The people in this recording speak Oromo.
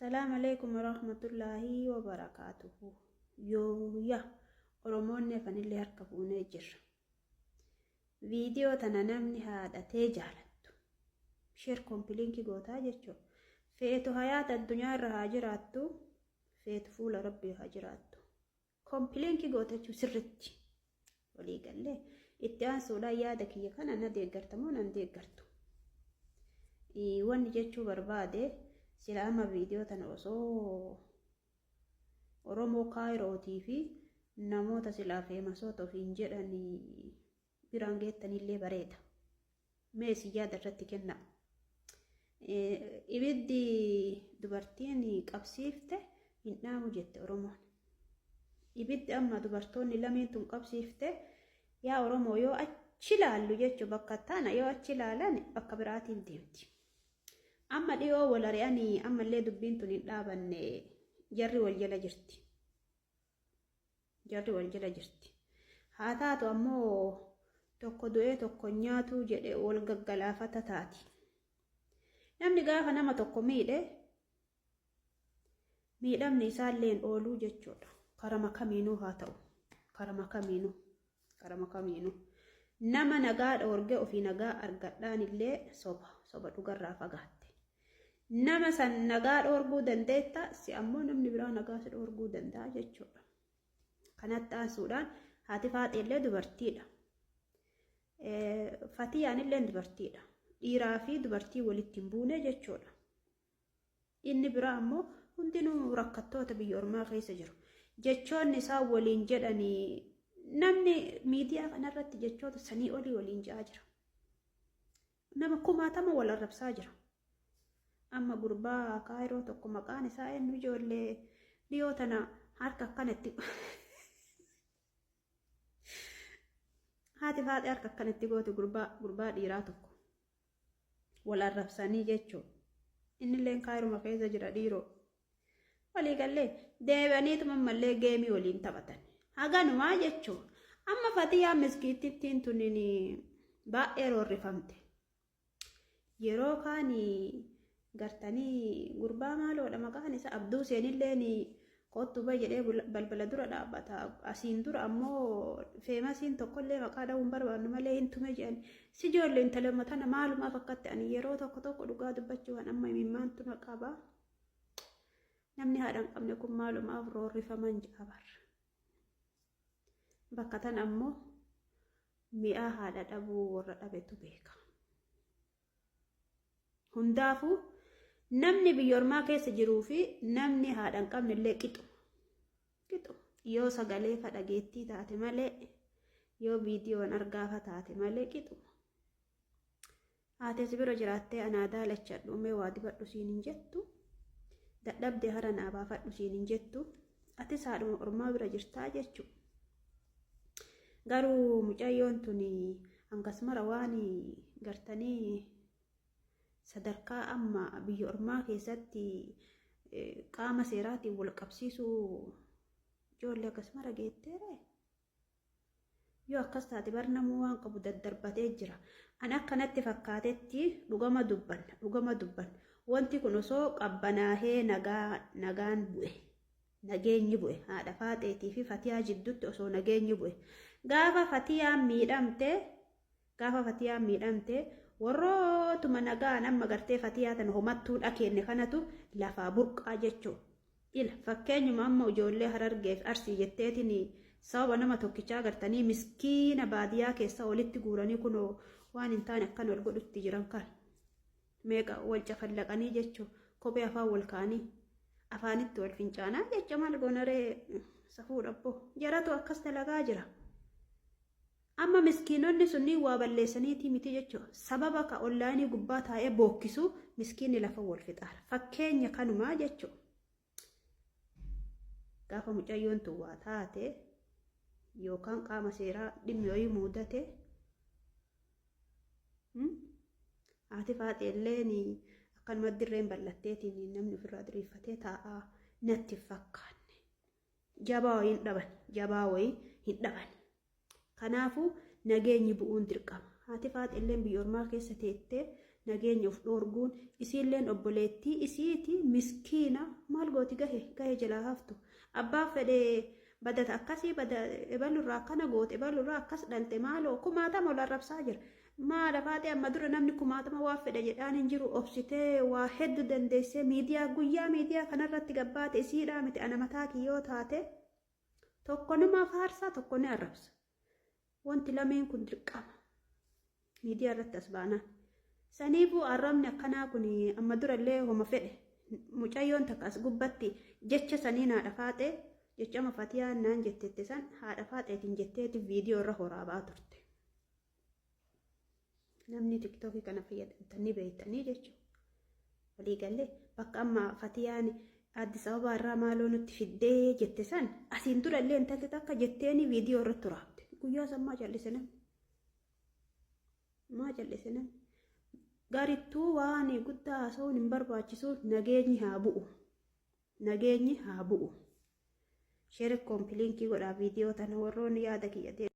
Salaam alaikum warahmatullaahi wabarakaatuhu. Yooya Oromoonni hafanillee harka fuunee jirra. Viidiyoo tana namni haadhatee jaalattu. Sheer kompilinki gootaa jechuudha. Feetu hayaata addunyaa irra haa jiraattu. Feetu fuula rabbii haa jiraattu. Kompilinki goota jechuun sirritti. Walii gallee itti aansuudhaan yaada kiyya kana na deeggarta moo nan deeggartu? Wanni jechuu barbaade sila amma viidiyoo tana osoo Oromoo Kaayirootii fi namoota silaa feemasoota ofiin jedhan biraan geettanillee bareeda. Mee isin yaada irratti kennaa. Ibiddi dubartiin qabsiifte hin dhaamu jette Oromoon. Ibiddi amma dubartoonni lameen tun qabsiifte yaa Oromoo yoo achi laallu jechuun bakka tana yoo achi laalan bakka biraatiin deemti. Amma dhiyoo wal ari'anii ammallee dubbiin tun hin dhaabanne jarri wal jala jirti. Jarri wal jala jirti. Haa taatu ammoo tokko du'ee tokko nyaatuu jedhe wal gaggalaafata taati. Namni gaafa nama tokko miidhe miidhamni isaallee hin ooluu jechuudha. Karama kamiinuu haa ta'u. Karama kamiinuu. Karama kamiinuu. Nama nagaa dhoorgee ofii nagaa argadhaan illee soba. Soba dhugarraa fagaatte. Nama san nagaa dhoorguu dandeetta, si ammoo namni biraa nagaa si dhoorguu danda'a jechuudha. Kanatti aansuudhaan haati faaxeellee dubartiidha. Fatiyaan illee dubartiidha. Dhiiraa fi dubartii walitti hin buune jechuudha. Inni biraa ammoo hundinuu rakkattoota biyya ormaa keessa jiru. Jechoonni isaan waliin jedhanii namni miidiyaa kanarratti jechoota sanii olii waliin je'aa jira. Nama kumaatama wal arrabsaa jira. Amma gurbaa kaayiroo tokko maqaan isaa eenyu ijoollee dhiyoo tana harka akkanatti haati faaxee harka akkanatti gooti gurbaa gurbaa dhiiraa tokko wal arrabsanii jechuudha. Innilleen kaayiruma keessa jira dhiiroo. Walii gallee deebi'aniituma ammallee geemii waliin taphatan. Haganumaa jechuun amma Fatiyaa miskiittittiin tunin baay'ee roorrifamte. Yeroo kaan gartanii gurbaa maaloodha maqaan isaa Abduu Seenilleen koottu bahi jedhee balbala dura dhaabbata. Asiin dura ammoo feemasiin tokkollee maqaa dha'uu hin barbaannu malee hin tume jedhan. Si ijoollee intaluma tana maalumaaf akkatti ani yeroo tokko tokko dhugaa dubbachuu kan amma imimmaantu na qaba. Namni haadha hin qabne kun maalumaaf roorrifaman ja'a bar. Bakka tan ammoo mi'aa haadha dhabuu warra dhabetu beeka. Hundaafuu namni biyya ormaa keessa jiruu fi namni haadha hin qabne illee qixuma. Qixuma. Yoo sagalee fa dhageettii taate malee yoo viidiyoon argaafa taate malee qixuma. Haati si bira jiraattee anaa daalachadhu mee waa dibadhu siin hin jettu. Dadhabde hara naa baafadhu siin hin jettu. Atis haadhuma ormaa bira jirtaa jechu. Garuu mucayyoon tun hangas mara waan gartanii sadarkaa amma biyya ormaa keessatti qaama seeraatiin wal qabsiisuu ijoollee akkas mara geetteere. Yoo akkas taate bar namuu waan qabu daddarbatee jira. An akka natti fakkaatetti dhugama dubbanna dhugama dubbanna. Wanti kun osoo qabbanaahee nagaa nagaan bu'e nageenyi bu'e haadha faaxeetii fi fatiyaa jidduutti osoo nageenyi bu'e gaafa fatiyaan miidhamte gaafa fatiyaan miidhamte warrootuma nagaan amma gartee fatiyaa tana homattuu dhakeenne kanatu lafaa burqaa jechuu Ila fakkeenyuma amma ijoollee Harargee fi Arsii jetteetiin sababa nama tokkichaa gartanii miskiina baadiyaa keessa walitti guuranii kunoo waan hin taane akkan wal godhutti jiran kan meeqa wal cafallaqanii jechuu kophee afaan wal kaanii afaanitti wal fincaanaa jecha maal goonaree safuu dhabboo jaratu akkas dalagaa jira. Amma miskiinonni sunniin waa balleessaniitii miti jechuudha. Sababa ka onlaayinii gubbaa taa'ee bookkisu miskiinni lafa wal fixaara. Fakkeenya kanumaa jechuudha. Gaafa mucayyoon tun waa taate yookaan qaama seeraa dhimmi wayii muudate haati faaxee illeen akkanuma dirreen bal'atteetiin namni ofirraa diriirfatee taa'aa natti hin fakkaanne. Jabaa wayii hin dhaban. Jabaa wayii hin dhaban. Kanaafuu nageenyi bu'uun dirqama. Haati faaxee illeen biyya ormaa keessa teettee Nageenya of dhoorguun isiilleen obboleettii isiiti, miskiina. Maal gooti? Gahe gahe jalaa haftu. Abbaa fedhe badata akkasii bada, ebalurraa akkana goote, ebalurraa akkas dhalte, maaloo kumaatama ol arrabsaa jira. Maal afaatee amma dura namni kumaatama waa fedha jedhaan hin jiru. Obsitee waa hedduu dandeessee miidiyaa guyyaa miidiyaa kanarratti gabbaate. Isiidhaa miti, ana mataa kiyyoo taate tokko numa faarsaa, tokko ni arrabsa. Wanti lameen kun dirqama miidiyaa irratti as baanaan. Saniifuu arrabni akkanaa kun amma durallee homa fedhe. Mucayyoon takka as gubbatti jecha saniin haadha faaxee, jecha Fatiyaa naan jettette san haadha faaxeetiin jetteeti viidiyoo irra horaabaa turte. Namni TikTokii kana fayyadamtan ni beektanii jechuudha. Waliigallee bakka amma Fatiyaan Addis Ababaa irraa maaloo nutti fiddee jette san asiin durallee intalli takka jetteeni viidiyoo irratti horaabde. Guyyaa san maa callise namni? Maa callise namni? Garittuu waan guddaa haasa'uun hin barbaachisu. Nageenyi haa bu'u. Nageenyi haa bu'u. Share, copy linkii godhaa viidiyoo tana warroonni yaada kiyya.